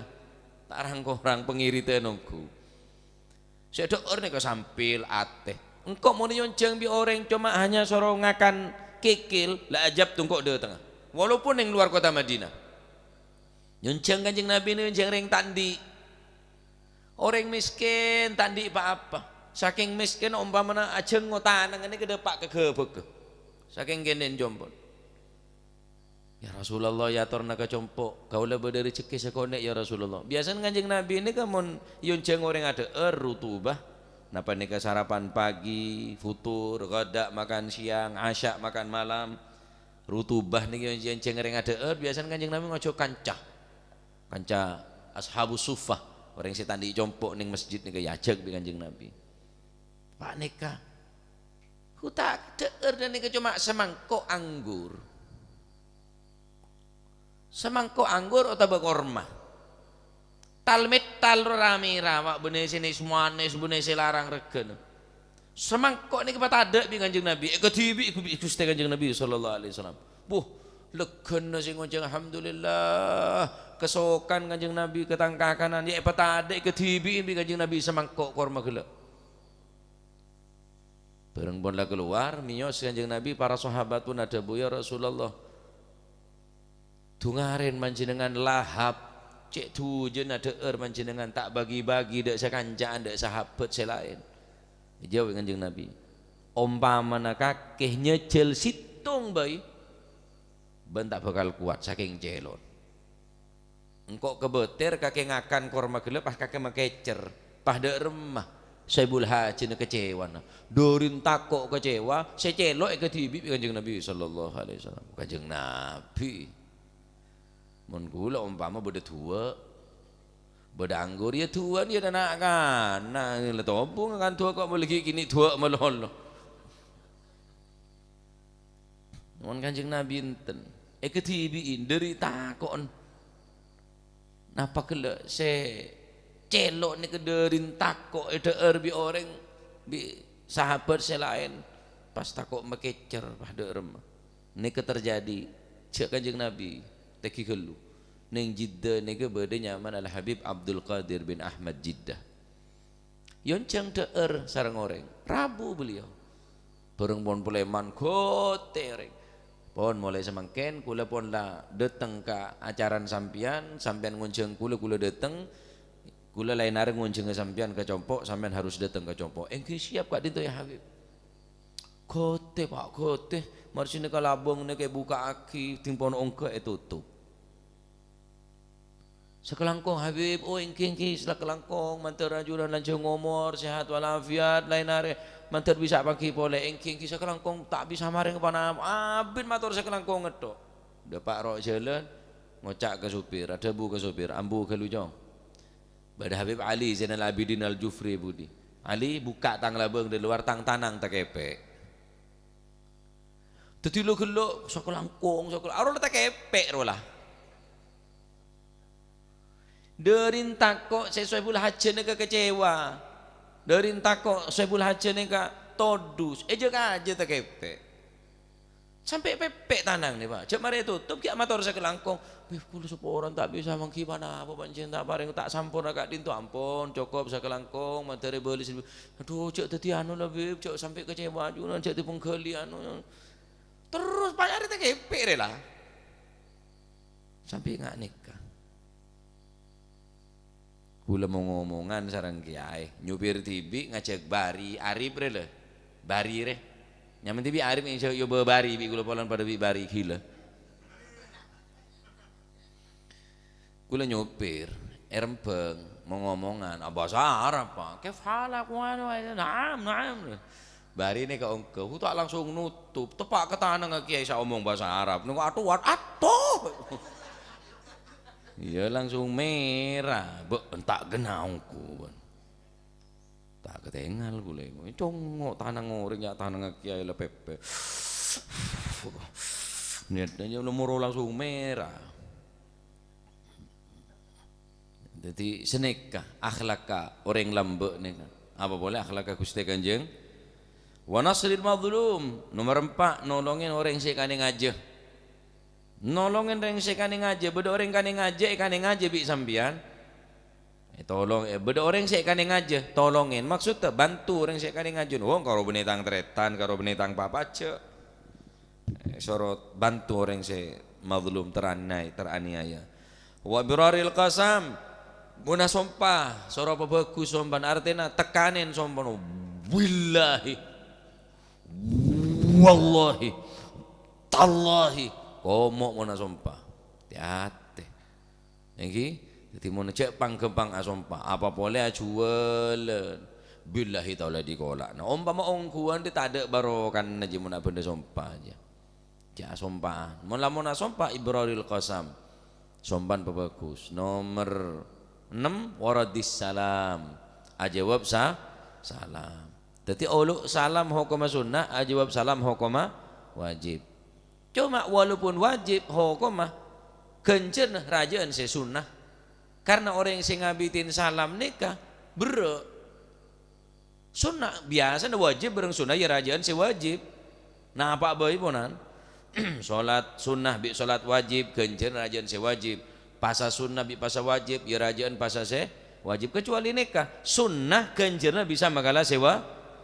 Ta' rang-korang pangèritan ongghu. Sè dhâ'âr nèka sampèl atè. Engko' mon èyonjhâng bi' orèng coma hanya soro ngakan kèkèl, la ajâb tongko' dâtengnga. Walaupun neng luar kota Madinah. Nyonjhâng Kanjeng Nabi nèka nyonjhâng rèng ta' andi'. Orèng mèskèn ta' andi' pa-apa. Sakèng mèskèn ompamana ajhângo tanangnga nèka dâpa' ka ghâbâghâ. Sakèng kènè'en compo'. "Ya Rasulullah, èyatorana ka compo', kaulâ bâdâ rejhekkè sakonè', ya Rasulullah." Biyasana Kanjeng Nabi nèka mon èyonjhâng orèng adhâ'âr rutubah, napa nèka sarapan pagi, futur, ghada, makan siang, asya, makan malam. Rutubah nèka èyonjhâng orèng adhâ'âr, biyasana Kanjeng Nabi ngajhâk kanca. Kanca Ashabus Suffah, orèng sè ta' andi' compo' neng masjid nèka èajhâk bi' Kanjeng Nabi. Panèka, hu ta' dhâ'âr dan nèka coma samangko' anggur. Samangko' anggur otabâ korma. Tal-metal ro rame-rame, bânnè sè nes-manes, bânnè sè larang règhâna. Samangko' nèka èpatadâ' bi' Kanjeng Nabi, èkadhibi' bi' Ghustè Kanjeng Nabi sallallahu alaihi wasallam. Buh, lèghâna sè ngonjhâng, alhamdulillah. Kasokan Kanjeng Nabi ka tang kakanan, ya èpatadâ' èkadhibi'i bi' Kanjeng Nabi samangko' korma ghellâ'. Bhâreng pon la kalowar, mèyos Kanjeng Nabi, para sahabat pon adhâbu, "Ya Rasulullah, dungaren panjhennengan lahap, cè' dhujânna dhâ'âr panjhennengan ta' bâgi-bâgi dâ' sakanca'an, dâ' sahabat sè laèn." Èjâwâb Kanjeng Nabi, "Ompamana kakè nyèjhâl sèttong bhâi, bân ta' bhâkal kowat sakèng cèlo'na." Engko' kabâter kakè ngakan korma ghellâ' pas kakè makècèr, pas dâ' remma. Sohibul Hajjina kacèwana. Dâri tako' kacèwa, sè cèlo' èkadhibi' bi' Kanjeng Nabi sallallahu alaihi wasallam. Kanjeng Nabi, mon ghulâ ompama bâdâ duwâ', bâdâ anggur, ya duwâ'ân ya na'-kana', la tobung kan duwâ' kok molaè ghi' kènè' duwâ' malolo. Mon Kanjeng Nabi enten, èkadhibi'i dâri tako'en. Napa ghellâ' sè cèlo' nèka dâri tako' èdhâ'âr bi' orèng, bi' sahabat sè laèn, pas tako' makècèr, pas dâ' remma. Nèka terjadi, jhâ' Kanjeng Nabi, tèngghi ghâllu. Neng Jeddah nèka bâdâ nyamana Al-Habib Abdul Qadir bin Ahmad Jeddah. Èyonjhâng dhâ'âr sareng orèng, rabu beliau. Bhâreng pon palèman ghâtè orèng. Pon, molaè samangkèn, kaulâ pon la dâteng ka acarana sampèyan, sampèyan ngonjhâng kaulâ, kaulâ dâteng. Kaulâ laèn arè ngonjhângnga sampèyan ka compo', sampèyan harus dâteng ka compo'. Èngghi siap ka'dinto, ya Habib. Ghâtè, Pa', ghâtè. Mara sènè ka labâng nèka èbuka'aghi, ding pon ongghâ ètotop. Sakalangkong, Habib, oh, èngghi, èngghi, sakalangkong, mandhâr ajunan lanjhâng omor, sehat walafiat, laèn arè mandhâr bisa paghi polè, èngghi, èngghi, sakalangkong, ta' bisa marèng panapa, abit mator sakalangkong ngettok. Dâpa' ro' jhâlân, ngoca' ka sopir, adhâbu ka sopir, "Ambu ghâllu, Cong." Bâdâ Habib Ali Zainal Abidin Al-Jufri budi. "Ali, buka' tang labâng dâri lowar, tang tanang takèpè'." Dâddhi lo-ghello' sakalangkong, sakal-, aro la takèpè' ro la. Dâri tako' sè Sohibul Hajjah nèka kacèwa. Dâri tako' Sohibul Hajjah nèka todus. Èjâ-kajâ takèpè'. Sampè' pèpè' tanangnga, Pa'. Jhâ' marè totop, ghi' amator sakalangkong. "Bib, kaulâ saporana ta' bisa mangghi panapa, panjhennengan ta' parèng, ta' samporna ka'dinto." "Ampon, cokop sakalangkong, mandhâr èbâli." "Adhu, jhâ' dâddhi anu la, Bib, jhâ' sampè' kacèwa ajunan, jhâ' dipangghâli anu." Terros panyarè takèpè' rè la. Sampè' nga' nèka. Kaulâ mong-omongan sareng kèyaè, nyopir dhibi' ngajhâk bâri, Arif rè, lè. Bâri rè. Nyamana dhibi' Arif, ènjhâ' èobâ bâri, bi' kaulâ polana padâ bi' bâri ghilâ. Kaulâ nyopir, è Rembang, mong-omongan, ah, bhâsa Arab, Pa'. "Kaif halak?" "Naam, naam." Bâri nèka ongghâ, hu ta' langsung notop, teppa' ka tanangnga kèyaè sè omong bhâsa Arab. Nèko atowan, "Atoh!" Iyâ, langsung mèra, bâ' enta' ghenna ongghu, bân. Ta' katèngal kaulâ, congngo' tanang orèng, ya' tanangnga kèyaè la pèpè. Nèt, nèt, nomor langsung mèra. Dâddhi, sanèka akhlakka orèng lambâ' nèka. Apa polè akhlakka Ghustè Kanjeng? Wa nasril mazlum. Nomor empa', nolongè orèng sè èkanèngajâ. Nolongè rèng sè kanè ngajâ, bâdâ orèng kanè ngajâ, èkanè ngajâ bi' sampèyan. Ètolong, eh, bâdâ orèng sè èkanè ngajâ, tolongè. Maksudda, bantu orèng sè èkanè ngajâ. Wong karo bânnè tang tarètan, karo bânnè tang papajâ. Eh, soro bantu orèng sè mazlum, teraniay-, teraniaya. Wa biraril qasam, monna sompa, soro pabhâghus sompan, artèna tekanè sompan. Billahi. Wallahi. Tallahi. Komo' monna sompa. Tè-atè. Èngghi? Dhâddhi, mon jhâ' pang-ghâmpang asompa, apa polè ajhuwâlân. Billahi taala èdhikola'na. Ompama ongghuwân, dhâddhi tadâ' barokana, jhâ' mon abhândhâ sompa, jhâ'. Jhâ' asompa'an. Mon lamon asompa, ibraril qasam. Sompan pabhâghus. Nomer ennem, waraddis salam. Ajâwâb sa-, salam. Dhâddhi, olo' salam hokomma sunnah, ajâwâb salam hokomma wajib. Coma walaupun wajib, hokomma ghânjhârna rajâ'ân sè sunnah. Karna orèng sè ngabidhi salam nèka berrâ'. Sunnah, biyasana wajib bhâreng sunnah, ya rajâ'ân sè wajib. Napa bhâi, ponan? Salat sunnah bi' salat wajib, ghânjhârna rajâ'ân sè wajib. Pasa sunnah bi' pasa wajib, ya rajâ'ân pasa sè wajib. Kecuali nèka, sunnah ghânjhârna bisa makala sè wa-,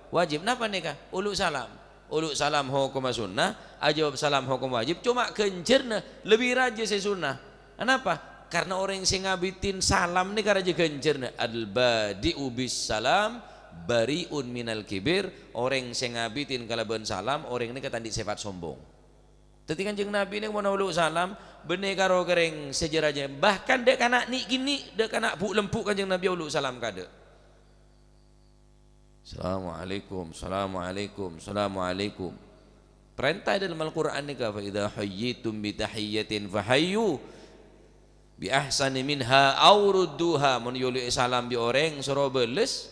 wajib. Napa nèka? Olo' salam. Olo' salam hokomma sunnah, ajâwâb salam hokom wajib, coma ghânjhârna lebbi rajâ sè sunnah. Anapa? Karna orèng sè ngabidhi salam nèka rajâ ghânjhârna. Al-badi'u bis salam bari'un minal kibir. Orèng sè ngabidhi kalabân salam, orèng nèka ta' andi' sèfat sombong. Dhâddhi Kanjeng Nabi nèka mon olo' salam, bânnè karo kerrèng sè jâ-rajâ. Bahkan dâ' kana' nè'-kènè', dâ' kana' bu'-lembu' Kanjeng Nabi olo' salam kaadâ'. Assalamualaikum, assalamualaikum, assalamualaikum. Parènta è dâlem Al-Qur'an nèka, "Fa idza huyyitum bi tahiyyatin fahayyu bi ahsani minha aw rudduha." Mon èyolo'è salam bi' orèng, soro bâles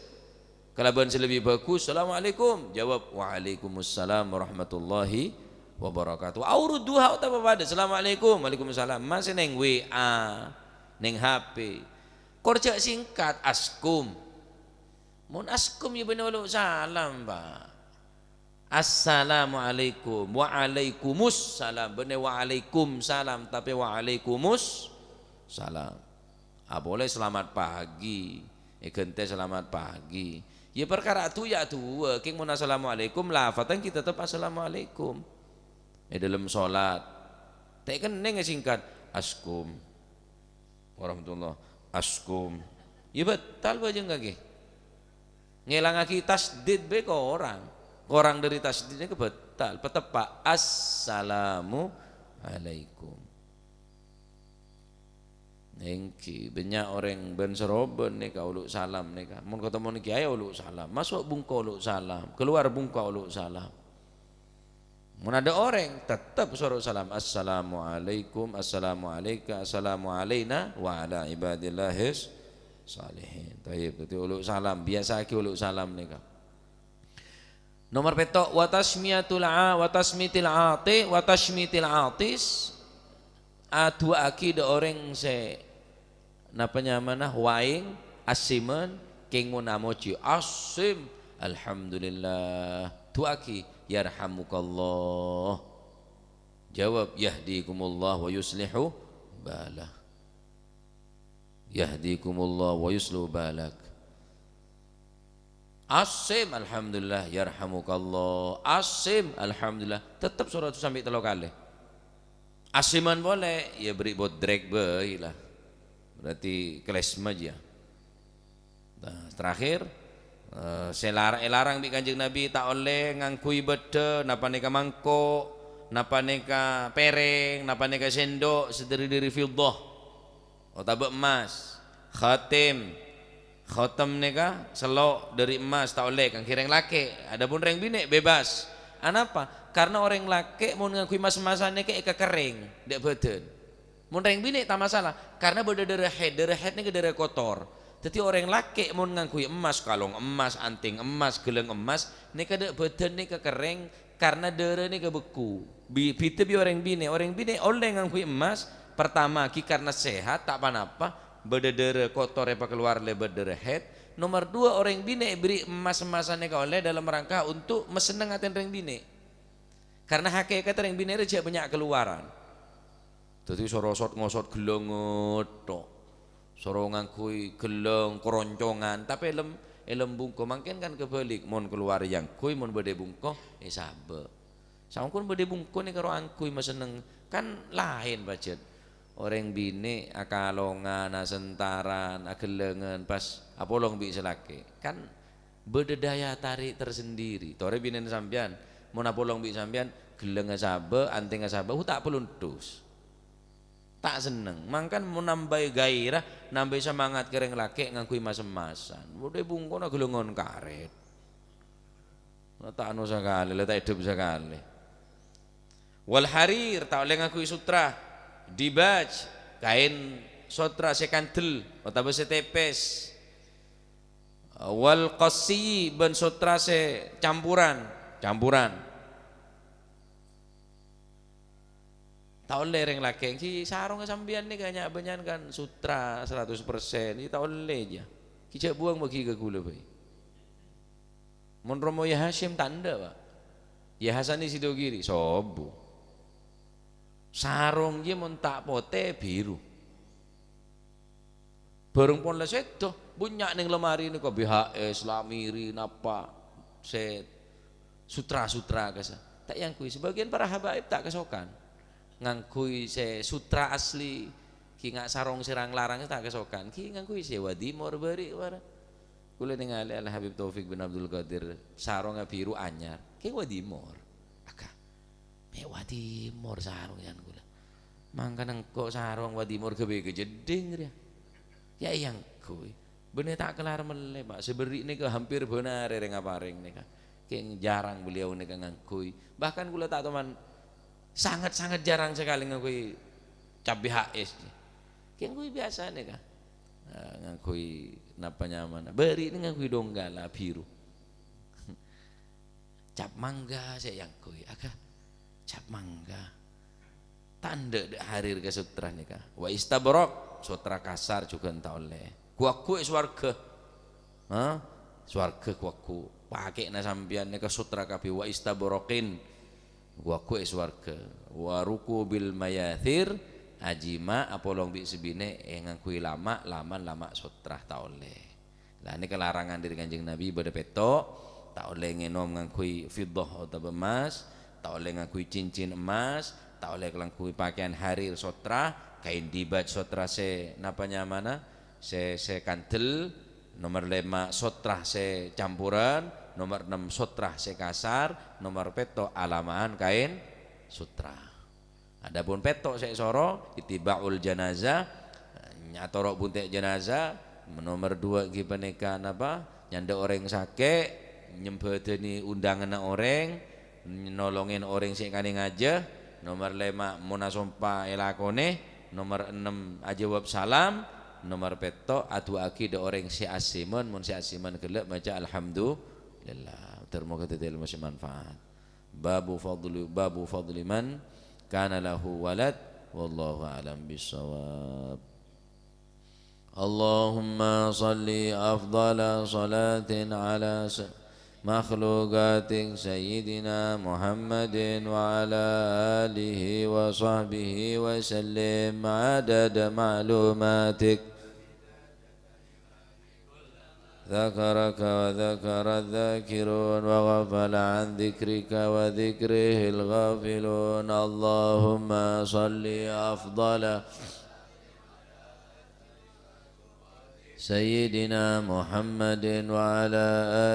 kalabân sè lebbi bhâghus, "Assalamualaikum." Jâwâb, "Waalaikumsalam warahmatullahi wabarakatuh." Aw rudduha, otabâ padâ, "Assalamualaikum." "Waalaikumsalam." Masè neng W A, neng H P. Kor jhâ' sèngkat, askum. Mon askum ya bânnè olo' salam, Pa'. Assalamualaikum. Waalaikumussalam. Bânnè waalaikumsalam, tapè waalaikumussalam. Apolè selamat pagi, èghântè selamat pagi. Ya parkara duwâ' ya duwâ', kèng mon assalamualaikum, lafadzan ghi' tetep assalamualaikum. È dâlem salat, ta' kennèng èsèngkat, askum. Warahmatullah. Askum. Ya bâtal bhâjâng kakè. Ngèlangaghi tasdid bhâi korang. Korang dâri tasdid nèka bâtal. Pateppa', "Assalamu alaikum." Èngghi, bânnya' orèng bân-sarobân nèka olo' salam nèka. Mon katemmo kiyaè olo' salam. Maso' bungka olo' salam. Kalowar bungka olo' salam. Mon adâ' orèng, tettep soro salam, "Assalamualaikum, assalamu alaika, assalamu alaina, wa ala ibadillahis shalihin." Thayyib, dhâddhi olo' salam, biyasa'aghi olo' salam nèka. Nomer pètto', wa tasmiyatul a-, wa tasmitil ati-, wa tasmitil atis, adu'aaghi dâ' orèng sè Napa nyamana? Waèng, asèman, kèng mon amojhi, "Asèm, alhamdulillah." Du'aaghi, "Yarhamukallah." Jawab, "Yahdikumullah wa yuslihu balak." "Yahdikumullah wa yuslihu balak." Asèm, "Alhamdulillah, yarhamukallah." Asèm, "Alhamdulillah." Tettep soro sampè' tello kalè. Asèman polè, ya bâri' bodrek bhâi la. Berarti klesma jiyâ. Nah, terakhir, eh, sè lar-, èlarang bi' Kanjeng Nabi ta' ollè ngangghuy bâddhâ, napa nèka mangko', napa nèka pèrèng, napa nèka sèndhok, sè dâri-dâri fiddah. Otabâ emmas, khatim. Khatam nèka sello' dâri emmas, ta' ollè, kaangghuy rèng lakè'. Adapun rèng binè' bebas. Anapa? Karna orèng lakè' mon ngangghuy mas-emasan nèka èkakerrèng dâ' bâdân. Mon rèng binè' ta' masalah, karna bâdâ dârâ haid. Dârâ haid nèka dârâ kotor. Dhâddhi orèng lakè' mon ngangghuy emmas, kalong emmas, anting emmas, ghellâng emmas, nèka dâ' bâdân nèka kerrèng, karna dârâ nèka bhekku. Bi-, bhidhâ bi' orèng binè'. Orèng binè' ollè ngangghuy emmas, partama ghi karna sehat, ta' pa-napa, bâdâ dârâ kotor èpakalowar lèbât dârâ haid. Nomer dua, orèng binè' èbèrri' emmas-emmasan nèka ollè dalam rangka untuk masenneng atèna rèng binè'. Karna hakèkatta rèng binè' rèya jhâ' bânnya' kalowaran. Dhâddhi soro sot-ngosot ghellângnga tok. Soro ngangghuy ghellâng, keroncongan, tapè è lem-, è lem bungko. Mangkèn kan kebalik, mon kalowar èangghuy, mon bâdâ è bungko, èsabâ'. Saongghuna bâdâ è bungko nèka ro angghuy masenneng, kan laèn pajhât. Orèng binè' akalongan, asentaran, aghellângan, pas apolong bi' sè lakè'. Kan bâdâ daya tarik tersendiri. Torè binèna sampèyan, mon apolong bi' sampèyan, ghellângnga sabâ', antèngnga sabâ', uh, ta' palontos. Ta' senneng. Mangkana mon nambâi gairah, nambâi semangat ka rèng lakè' ngangghuy mas-emmasan. Bâdâ è bungkona ghellângan karèt. Nah, ta' anu sakalè, la ta' èdhep sakalè. Wal harir, ta' ollè ngangghuy sutra. Dibaj, kaèn sotra sè kandel otabâ sè tèpès. Wal qassi, bân sotra sè camporan, camporan. Ta' ollè rèng lakè', "Ghi sarongnga sampèyan nèka nya'-bânnya'an kan sutra seratus persen, ghi ta' ollè, jâ. Ghi jhâ' buwâng bâgi ka ghulâ bhâi." Mon romo Yah Hasyim ta' endâ', Pa'. Yah Hasan Sidogiri, sobu. Sarong jâ mon ta' potè, biru. Bhâreng pon la sèdhâ, bânnya' neng lemari nèko B H S, Lamiri, napa, sè sutra-sutra kasa. Ta' èangghuy, sebagian para habaib ta' kasokan. Ngangghuy sè sutra asli, ghi nga' sarong sè rang-larang ta' kasokan. Ghi ngangghuy sè wadimor bâri' wara. Kulâ nèngalè Al Habib Taufik bin Abdul Qadir, sarongnga biru anyar. Ghi wadimor. Aga. Mè' wadimor sarong yan kulâ. Mangkana engko' sarong wadimor ghâbây ka jeddhing rèya. Ya èangghuy. Bânnè ta' kellar mellè, Pa'. Sè bâri' nèka hampir bân arè rèng aparèng nèka. Kèng jarang beliau nèka ngangghuy. Bahkan kulâ ta' toman sangat-sangat jarang sekali ngangghuy cap B H S. Kèng ngangghuy biyasa nèka. Ah, ngangghuy napa nyamana. Bâri' nè ngangghuy donggala biru. Cap mangga sè èangghuy, aga cap mangga. Ta' endâ' dâ' harir ka sutra nèka. Wa istabraq, sutra kasar jhughân ta' ollè. Ghu-lagghu è sowarghâ. Ha? Sowarghâ ghu-lagghu. Pakè'na sampèyan nèka sutra kabbhi. Wa istabraqin. Ghu-lagghu è sowarghâ. Wa rukubil mayathir, ajima' apolong bi' sè binè' è ngangghuy lama', laman lama' sutra ta' ollè. Lah, nèka larangan dâri Kanjeng Nabi bâdâ pètto', ta' ollè ngènom ngangghuy fiddah otabâ emmas, ta' ollè ngangghuy cincin emmas, ta' ollè ngangghuy pakèyan harir sotra, kaèn dibaj sotra sè napa nyamana, sè, sè kandel, nomer lèma' sotra sè camporan, nomer ennem sotra sè kasar, nomer pètto' alama'an kaèn sotra. Adapun pètto' sè èsoro, ittiba'ul janazah, nyatoro' bunte' janazah, nomer dua ghi panèka napa? Nyandhâ orèng sakè', nyembhâdhâni undanganna orèng, nolongè orèng sè èkanè ngajâ, nomer lèma' mon asompa èlakonè, nomer ennem ajâwâb salam, nomer pètto' adu'aaghi dâ' orèng sè asèmon, mon sè asèmon ghellâ' maca alhamdulillah. Mudah-mudahan dhâddhi èlmo sè manfaat. Babu fadli, babu fadli man kana lahu walad. Wallahu a'lam bissawab. Allahumma salli afdala salatin ala sa-, makhluqatik Sayyidina Muhammadin wa ala alihi wa sahbihi wa sallim adada ma'lumatik. ذكرك وذكر الذاكرون وغفل عن ذكرك وذكره الغافلون. اللهم صل أفضل سيدنا محمد وعلى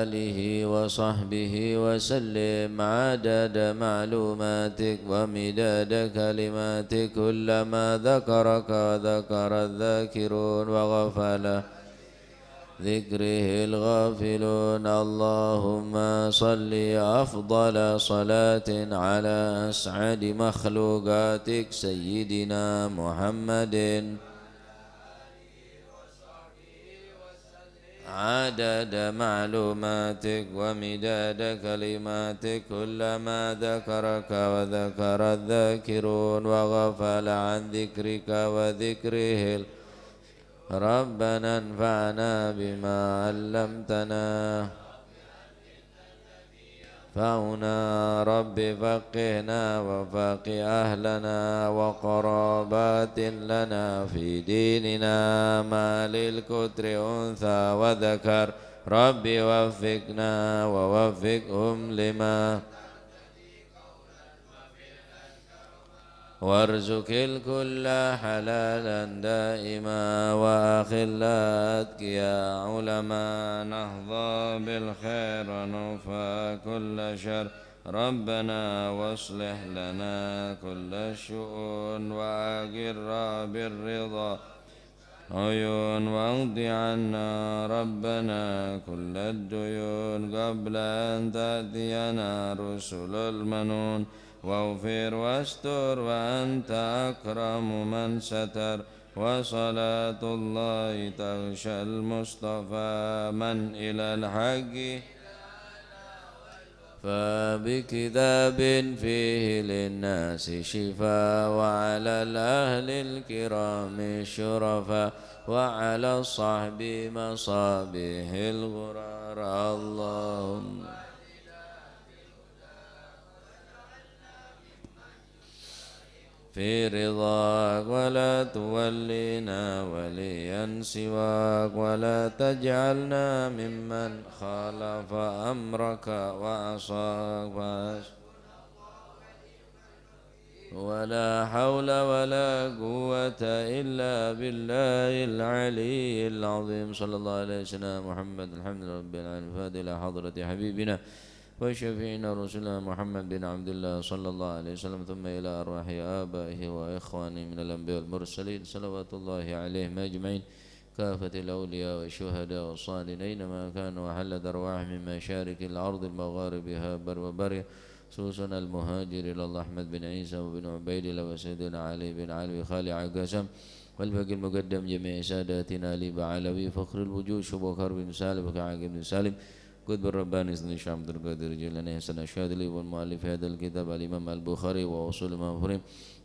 آله وصحبه وسلم عدد معلوماتك ومداد كلماتك كلما ذكرك وذكر الذاكرون وغفل ذكره الغافلون. اللهم صل أفضل صلاة على أسعد مخلوقاتك سيدنا محمد عدد معلوماتك ومداد كلماتك كلما ذكرك وذكر الذاكرون وغفل عن ذكرك وذكره ال-، ربنا انفعنا بما علمتنا. ينفعنا. رب فقهنا وفقه أهلنا وقرابات لنا في ديننا، ما للقطر أنثى وذكر. رب وفقنا ووفقهم لما وارزق الكل حلالا دائما، وأخلاء أتقياء علماء، نحظى بالخير ونوفى كل شر. ربنا واصلح لنا كل الشؤون، وأقر بالرضا عيون، واقض عنا ربنا كل الديون، قبل أن تأتينا رسل المنون. واغفر واستر وأنت أكرم من ستر، وصلاة الله تغشى المصطفى من إلى الحق فبكتاب فيه للناس شفاء، وعلى الأهل الكرام الشرفاء، وعلى الصحب مصابيح الغرار. اللهم في رضاك، ولا تولينا وليا سواك، ولا تجعلنا ممن خالف أمرك وعصاك. فحسبنا الله ونعم الوكيل. ولا حول ولا قوة إلا بالله العلي العظيم. صلى الله على سيدنا محمد. الحمد لله رب العالمين. الفاتحة إلى حضرة حبيبنا وشفيعنا رسولنا محمد بن عبد الله صلى الله عليه وسلم، ثم إلى أرواح آبائه وإخوانه من الأنبياء والمرسلين، صلوات الله عليهم أجمعين، كافة الأولياء والشهداء والصالحين، أينما كانوا وحلت أرواحهم من مشارق الأرض لمغاربها، بر وبر، خصوصا المهاجر إلى الله أحمد بن عيسى وبن عبيد الله وسيدنا علي بن علوي خالع قسم، والفقيه المقدم جميع ساداتنا علي بعلوي فخر الوجود شبوكر بن سالم وكعاق بن سالم، قطب الرباني سيدنا الشيخ عبد القادر الجيلاني حسن الشاذلي، والمؤلف هذا الكتاب الإمام البخاري وأصول الإمام مسلم،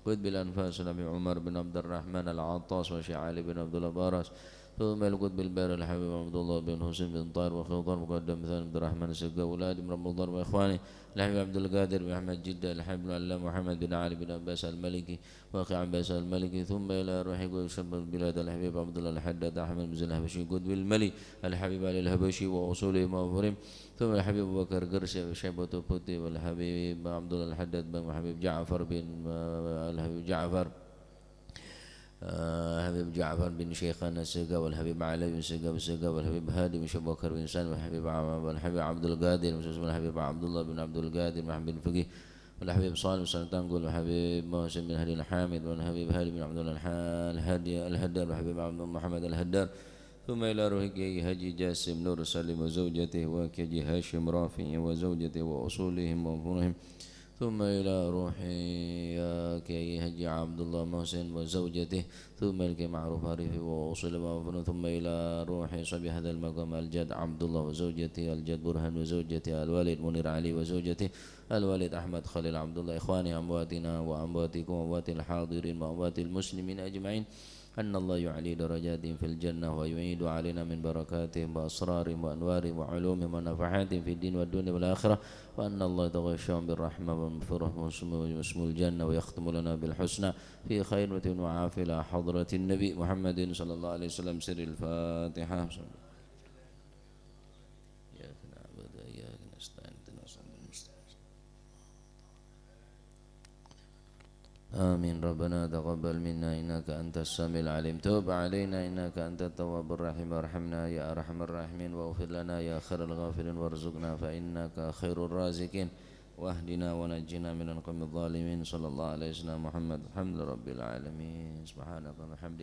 قطب الأنفاس الحبيب عمر بن عبد الرحمن العطاس والشيخ علي بن عبد الله باراس، ثم القطب الباري الحبيب عبد الله بن حسين بن طاهر وخضر مقدم ثاني عبد الرحمن السقاف، والهادي بن رمضان وإخوانه الحبيب عبد القادر بن أحمد جدة، الحبيب العلامة محمد بن علي بن عباس المالكي، وأخي عباس المالكي، ثم إلى روح قدس شباب البلاد الحبيب عبد الله الحداد أحمد بن زين الحبشي قطب الملي، الحبيب علي الحبشي وأصولهم وفروعهم، ثم الحبيب أبو بكر قرشي شيبة بوتي، والحبيب عبد الله الحداد بن الحبيب جعفر بن، آه، الحبيب جعفر، آه، الحبيب جعفر بن شيخنا السقاف، والحبيب علي بن السقاف السقاف، والحبيب هادي بن شبوكر بن سالم، والحبيب عم-، والحبيب عبد القادر بن سوسن، والحبيب عبد الله بن عبد القادر بن أحمد بن فقيه، والحبيب صالح بن سلطان قول، والحبيب محسن بن هادي الحامد، والحبيب هادي بن عبد الله الح-، الهادي الهدار، والحبيب عبد محمد الهدار، ثم إلى روح كياي حاجي جاسم نور سليم وزوجته، وكياي حاجي هاشم رافعي وزوجته وأصولهم وفروعهم، ثم إلى روح يا كياي حاجي عبد الله محسن وزوجته، ثم إلى كياي معروف عارف وأصولهم وفروعهم، ثم إلى روح صاحب هذا المقام الجد عبد الله وزوجته، الجد برهان وزوجته، الوالد منير علي وزوجته، الوالد أحمد خليل عبد الله، إخواني أمواتنا وأمواتكم وأموات الحاضرين وأموات المسلمين أجمعين، أن الله يعلي درجاتهم في الجنة ويعيد علينا من بركاتهم وأسرارهم وأنوارهم وعلومهم ونفحاتهم في الدين والدنيا والآخرة، وأن الله يتغشاهم بالرحمة والمغفرة واسم الجنة ويختم لنا بالحسنى في خير وعافية إلى حضرة النبي محمد صلى الله عليه وسلم. سر الفاتحة. إياك نعبد وإياك نستعين، اهدنا الصراط المستقيم. آمين. ربنا تقبل منا إنك أنت السميع العليم، تب علينا إنك أنت التواب الرحيم، وارحمنا يا أرحم الراحمين، واغفر لنا يا خير الغافرين، وارزقنا فإنك خير الرازقين، واهدنا ونجنا من القوم الظالمين. صلى الله على سيدنا محمد. الحمد لله رب العالمين. سبحانك الحمد